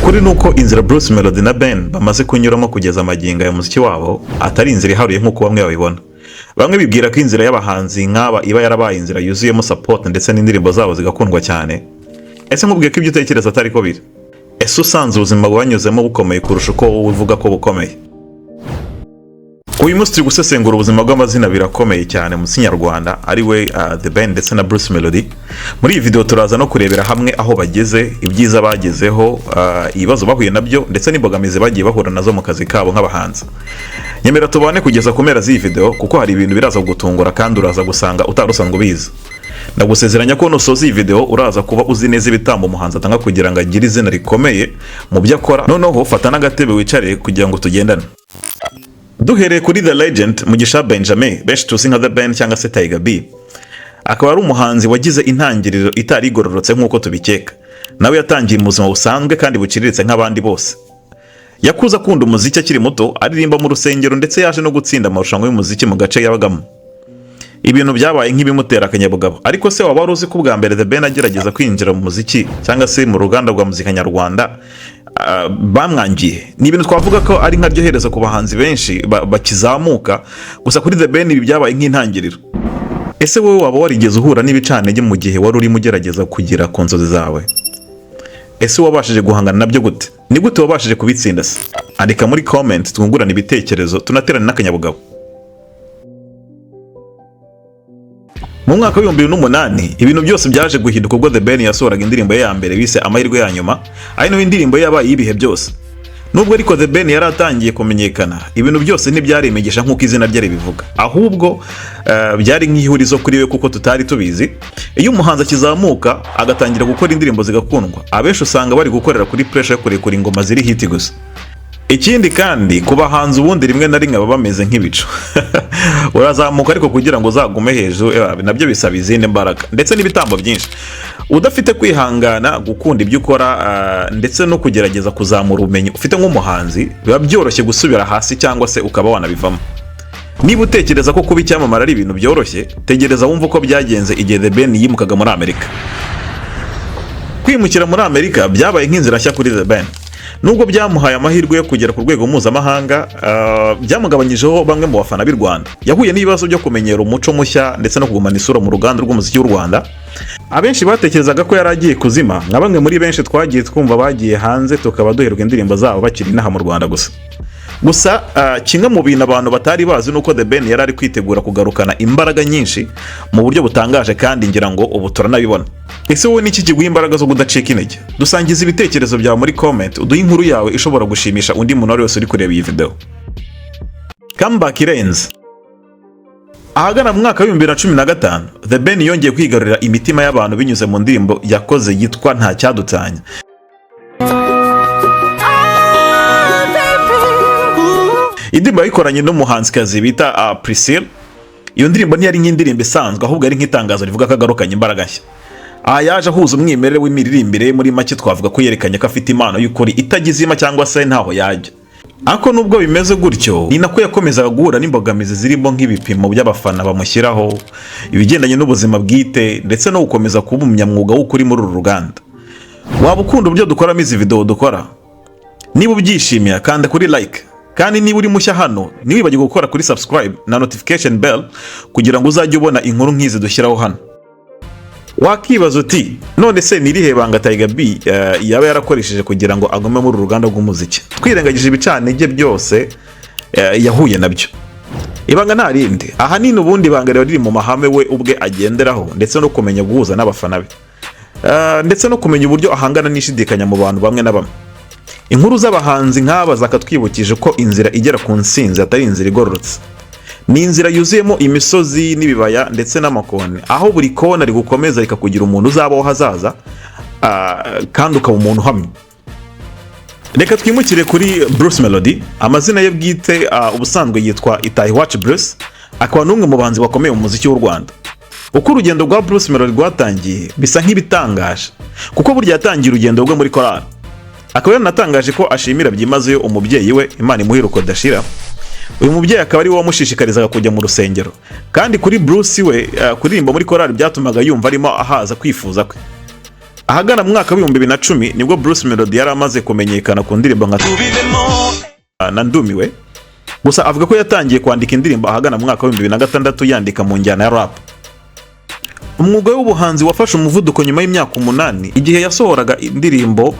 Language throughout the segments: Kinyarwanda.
Ukuri ni uko inzira Bruce Melody na Ben bamaze kunyuramo kugeza amagingo aya muziki wabo atari inzira iharuye nk'uko bamwe babibona. Bamwe bibwira ko inzira y'abahanzi nk'aba iba yarabaye inzira yuzuyemo support ndetse n'indirimbo zabo zigakundwa cyane. Ese nkubwiye ko ibyo utekereza atari ko biri? Ese usanze ubuzima bwanyuzemo bukomeye kurusha uko wowe uvuga ko bukomeye? Uyu munsi turi gusesengura ubuzima bw'amazina birakomeye cyane mu nyarwanda, ari we The Ben ndetse na Bruce Melody. Muri iyi video turaza no kurebera hamwe aho bageze, ibyiza bagezeho, ibibazo bahuye nabyo ndetse n'imbogamizi bagiye bahura nazo mu kazi kabo nk'abahanzi. Nyemera tubane kugeza ku mpera z'iyi video, kuko hari ibintu biraza kugutungura kandi uraza gusanga utari usanzwe ubizi. Ndagusezeranya ko nusoza iyi video uraza kuba uzi neza ibitambo umuhanzi atanga kugira ngo agire izina rikomeye mu byo akora. Noneho fata n'agatebe wicare kugira ngo tugendane. Duhereye kuri The Legend Mugisha Benjamin, benshi tuzi nka The Ben cyangwa se Tiger B, akaba ari umuhanzi wagize intangiriro itari igororotse nk'uko tubikeka. Nawe yatangiye mu buzima busanzwe kandi buciriritse nk'abandi bose. Yakuze akunda umuziki akiri muto, aririmba mu rusengero, ndetse yaje no gutsinda amarushanwa y'umuziki mu gace yabagamo. Ibintu byabaye nk'ibimutera akanyabugabo. Ariko se waba wari uzi ko ubwa mbere The Ben agerageza kwinjira mu muziki cyangwa se mu ruganda rwa muzika nyarwanda bamwangiye? Ni ibintu twavuga ko ari nka herezo ku bahanzi benshi bakizamuka. Gusa kuri The Ben ibi byabaye nk'intangiriro. Ese wowe waba warigeze uhura n'ibicantege mu gihe wari urimo ugerageza kugera ku nzozi zawe? Ese wabashije guhangana nabyo gute? Ni gute wabashije kubitsinda se? Andika muri comment twungurane ibitekerezo, tunaterane n'akanyabugabo. Mu mwaka wa 2008 ibintu byose byaje guhinduka ubwo The Ben yasohoraga indirimbo ye ya mbere bise "Amahirwe ya Nyuma", ari nayo indirimbo ye yabaye y'ibihe byose. Nubwo ariko The Ben yari atangiye kumenyekana, ibintu byose ntibyari imigisha nk'uko izina rye ribivuga, ahubwo byari nk'ihurizo kuri we, kuko tutari tubizi. Iyo umuhanzi akizamuka agatangira gukora indirimbo zigakundwa, abenshi usanga bari gukorera kuri pressure yo kurekura ingoma ziri hit gusa. Ikindi kandi, ku bahanzi ubundi rimwe na rimwe baba bameze nk'ibicu. Urazamuka, ariko kugira ngo uzagume hejuru nabyo bisaba izindi mbaraga ndetse n'ibitambo byinshi. Udafite kwihangana, gukunda ibyo ukora, ndetse no kugerageza kuzamura ubumenyi ufite nk'umuhanzi, biba byoroshye gusubira hasi cyangwa se ukaba wanabivamo. Niba utekereza ko kuba icyamamare ari ibintu byoroshye, tegereza wumve uko byagenze igihe The Ben yimukaga muri Amerika. Kwimukira muri Amerika byabaye nk'inzira nshya kuri The Ben. Nubwo byamuhaye amahirwe yo kugera ku rwego mpuzamahanga, byamugabanyijeho bamwe mu bafana b'i Rwanda. Yahuye n'ibibazo byo kumenyera umuco mushya ndetse no kugumana isura mu ruganda rw'umuziki w'u Rwanda. Abenshi batekerezaga ko yari agiye kuzima, nka bamwe muri benshi twagiye twumva bagiye hanze tukaba duherwa indirimbo zabo bakiri inaha mu Rwanda gusa. Gusa kimwe mu bintu abantu batari bazi ni uko The Ben yari ari kwitegura kugarukana imbaraga nyinshi mu buryo butangaje, kandi ngira ngo ubu turanabibona. Ese wowe niki kiguha imbaraga zo kudacika intege? Dusangiza ibitekerezo byawe muri comment, uduhe inkuru yawe ishobora gushimisha undi muntu wese uri kureba iyi video. Comeback irenze. Ahagana mu mwaka wa 2015, The Ben yongeye kwigarurira imitima y'abantu binyuze mu ndirimbo yakoze yitwa "Nta Cyadutanya". Ah, baby. Indirimbo yayikoranye n'umuhanzikazi bita Priscille. Iyo ndirimbo ntiyari nk'indirimbo isanzwe, ahubwo ari nk'itangazo rivuga ko agarukanye imbaraga nshya. Aha yaje ahuza umwimerere w'imiririmbire. Muri make twavuga ko yerekanye ko afite impano y'ukuri itagizima cyangwa se ntaho yajya. Ariko nubwo bimeze gutyo, ni nako yakomezaga guhura n'imbogamizi zirimo nk'ibipimo by'abafana bamushyiraho, ibigendanye n'ubuzima bwite, ndetse no gukomeza kuba umunyamwuga w'ukuri muri uru ruganda. Waba ukunda uburyo dukoramo izi video dukora? Niba ubyishimiye, kanda kuri like, kandi niba uri mushya hano ntiwibagirwe gukora kuri subscribe na notification bell kugira ngo uzajye ubona inkuru nk'izi dushyiraho hano. Wakibaza uti: "None se ni irihe banga Tiger B yaba yarakoresheje kugira ngo agume muri uru ruganda rw'umuziki, twirengagije ibicantege byose yahuye nabyo?" Ibanga nta rindi. Ahanini ubundi ibanga riba riri mu mahame we ubwe agenderaho, ndetse no kumenya guhuza n'abafana be, ndetse no kumenya uburyo ahangana n'ishidikanya mu bantu bamwe na bamwe. Inkuru z'abahanzi nk'aba zakatwibukije ko inzira igera ku ntsinzi atari inzira igororotse. Ni inzira yuzuyemo imisozi n'ibibaya ndetse n'amakoni, aho buri kona rigukomeza rikakugira umuntu uzabaho hazaza, kandi ukaba umuntu uhamye. Reka twimukire kuri Bruce Melody. Amazina ye bwite ubusanzwe yitwa Itahiwacu Bruce, akaba n'umwe mu bahanzi bakomeye mu muziki w'u Rwanda. Uko urugendo rwa Bruce Melody rwatangiye bisa nk'ibitangaje, kuko burya yatangiye urugendo rwe muri korali, akaba yaranatangaje ko ashimira byimazeyo umubyeyi we, Imana imuhe iruhuko ridashira. Uyu mubyeyi akaba ari we wamushishikarizaga kujya mu rusengero, kandi kuri Bruce we kuririmba muri korali byatumaga yumva arimo ahaza kwifuza kwe. Ahagana mu mwaka w'2010 nibwo Bruce Melody yari amaze kumenyekana ku ndirimbo nka Tubivemo. na Ndumiwe. Gusa avuga ko yatangiye kwandika indirimbo ahagana mu mwaka w'2006, yandika mu njyana ya rap. Umwuga w'ubuhanzi wafashe umuvuduko nyuma y'imyaka 8, igihe yasohoraga indirimbo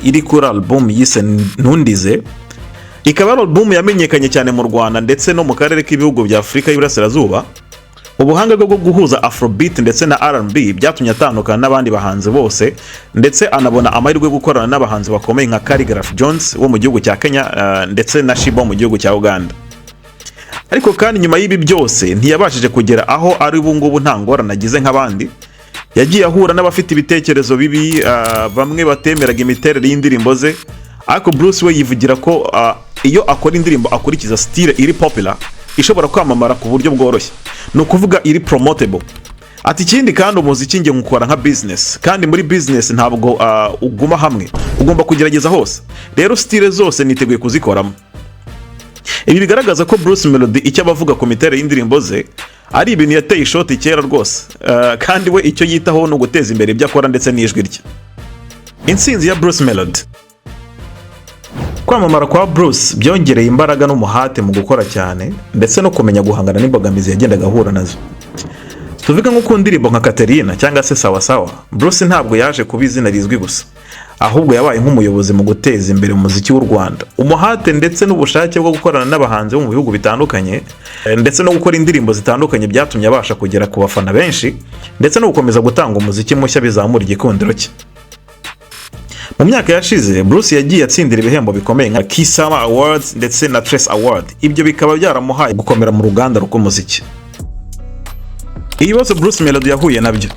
iri kuri album yise Ntundize, ikaba ari album yamenyekanye cyane mu Rwanda ndetse no mu karere k'ibihugu bya Afurika y'Iburasirazuba. Ubuhanga bwe bwo guhuza Afrobeat ndetse na R&B byatumye atandukana n'abandi bahanzi bose, ndetse anabona amahirwe yo gukorana n'abahanzi bakomeye nka Khaligraph Jones wo mu gihugu cya Kenya ndetse na Sheebah mu gihugu cya Uganda. Ariko kandi nyuma y'ibi byose ntiyabashije kugera aho ari ubu ngubu nta ngorane agize nk'abandi. Yagiye ahura n'abafite ibitekerezo bibi, bamwe batemeraga imiterere y'indirimbo ze. Ariko Bruce we yivugira ko iyo akora indirimbo akurikiza style iri popular, ishobora kwamamara ku buryo bworoshye, ni ukuvuga iri promotable. Ati: "Ikindi kandi umuziki njye nkukora nka business, kandi muri business ntabwo uguma hamwe, ugomba kugerageza hose. Rero style zose niteguye kuzikoramo." Ibi bigaragaza ko Bruce Melody icyo aba avuga ku miterere y'indirimbo ze ari ibintu yateye ishoti kera rwose, kandi we icyo yitaho ni uguteza imbere ibyo akora ndetse n'ijwi rye. Intsinzi ya Bruce Melody. Kwamamara kwa Bruce byongereye imbaraga n'umuhate mu gukora cyane ndetse no kumenya guhangana n'imbogamizi yagendaga ahura nazo. Tuvuge nko ku ndirimbo nka Katerina cyangwa se Sawa Sawa, Bruce ntabwo yaje kuba izina rizwi gusa, ahubwo yabaye nk'umuyobozi mu guteza imbere umuziki w'u Rwanda. Umuhate ndetse n'ubushake bwo gukorana n'abahanzi bo mu bihugu bitandukanye ndetse no gukora indirimbo zitandukanye byatumye abasha kugera ku bafana benshi ndetse no gukomeza gutanga umuziki mushya bizamura igikundiro cye. Mu myaka yashize Bruce yagiye atsindira ibihembo bikomeye nka Kiss Summer Awards ndetse na Trace Award, ibyo bikaba byaramuhaye gukomera mu ruganda rw'umuziki. Ibibazo Bruce Melody yahuye nabyo.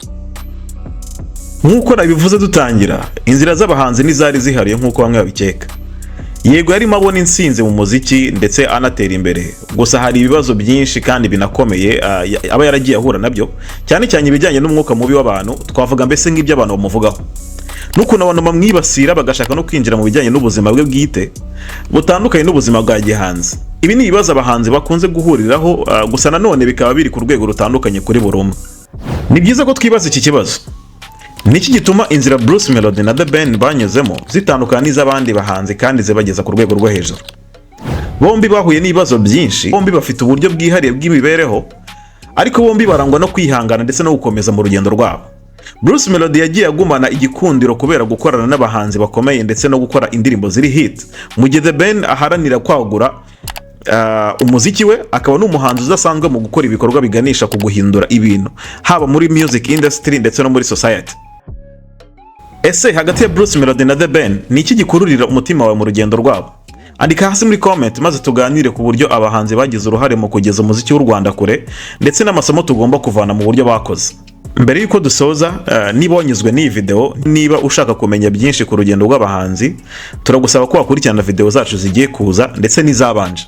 Nk'uko nabivuze dutangira, inzira z'abahanzi ntizari zihariye nk'uko bamwe babikeka. Yego yarimo abona intsinzi mu muziki ndetse anatera imbere, gusa hari ibibazo byinshi kandi binakomeye aba yaragiye ahura nabyo, cyane cyane ibijyanye n'umwuka mubi w'abantu. Twavuga mbese nk'ibyo abantu bamuvugaho n'ukuntu abantu bamwibasira, bagashaka no kwinjira mu bijyanye n'ubuzima bwe bwite butandukanye n'ubuzima bwa gihanzi. Ibi ni ibibazo abahanzi bakunze guhuriraho, gusa nanone bikaba biri ku rwego rutandukanye kuri buri umwe. Ni byiza ko twibaza iki kibazo: Niki gituma inzira Bruce Melody na The Ben banyuzemo zitandukana n'iz'abandi bahanzi kandi zibageza ku rwego rwo hejuru? Bombi bahuye n'ibibazo byinshi, bombi bafite uburyo bwihariye bw'imibereho, ariko bombi barangwa no kwihangana ndetse no gukomeza mu rugendo rwabo. Bruce Melody yagiye agumana igikundiro kubera gukorana n'abahanzi bakomeye ndetse no gukora indirimbo ziri hit, mu gihe The Ben aharanira kwagura umuziki we, akaba n'umuhanzi udasanzwe mu gukora ibikorwa biganisha ku guhindura ibintu, haba muri music industry ndetse no muri society. Ese hagati ya Bruce Melody na The Ben ni iki gikururira umutima wawe mu rugendo rwabo? Andika hasi muri comment maze tuganire ku buryo abahanzi bagize uruhare mu kugeza umuziki w'u Rwanda kure ndetse n'amasomo tugomba kuvana mu buryo bakoze. Mbere y'uko dusoza, niba wanyuzwe n'iyi video, niba ushaka kumenya byinshi ku rugendo rw'abahanzi, turagusaba ko wakurikirana video zacu zigiye kuza ndetse n'izabanje.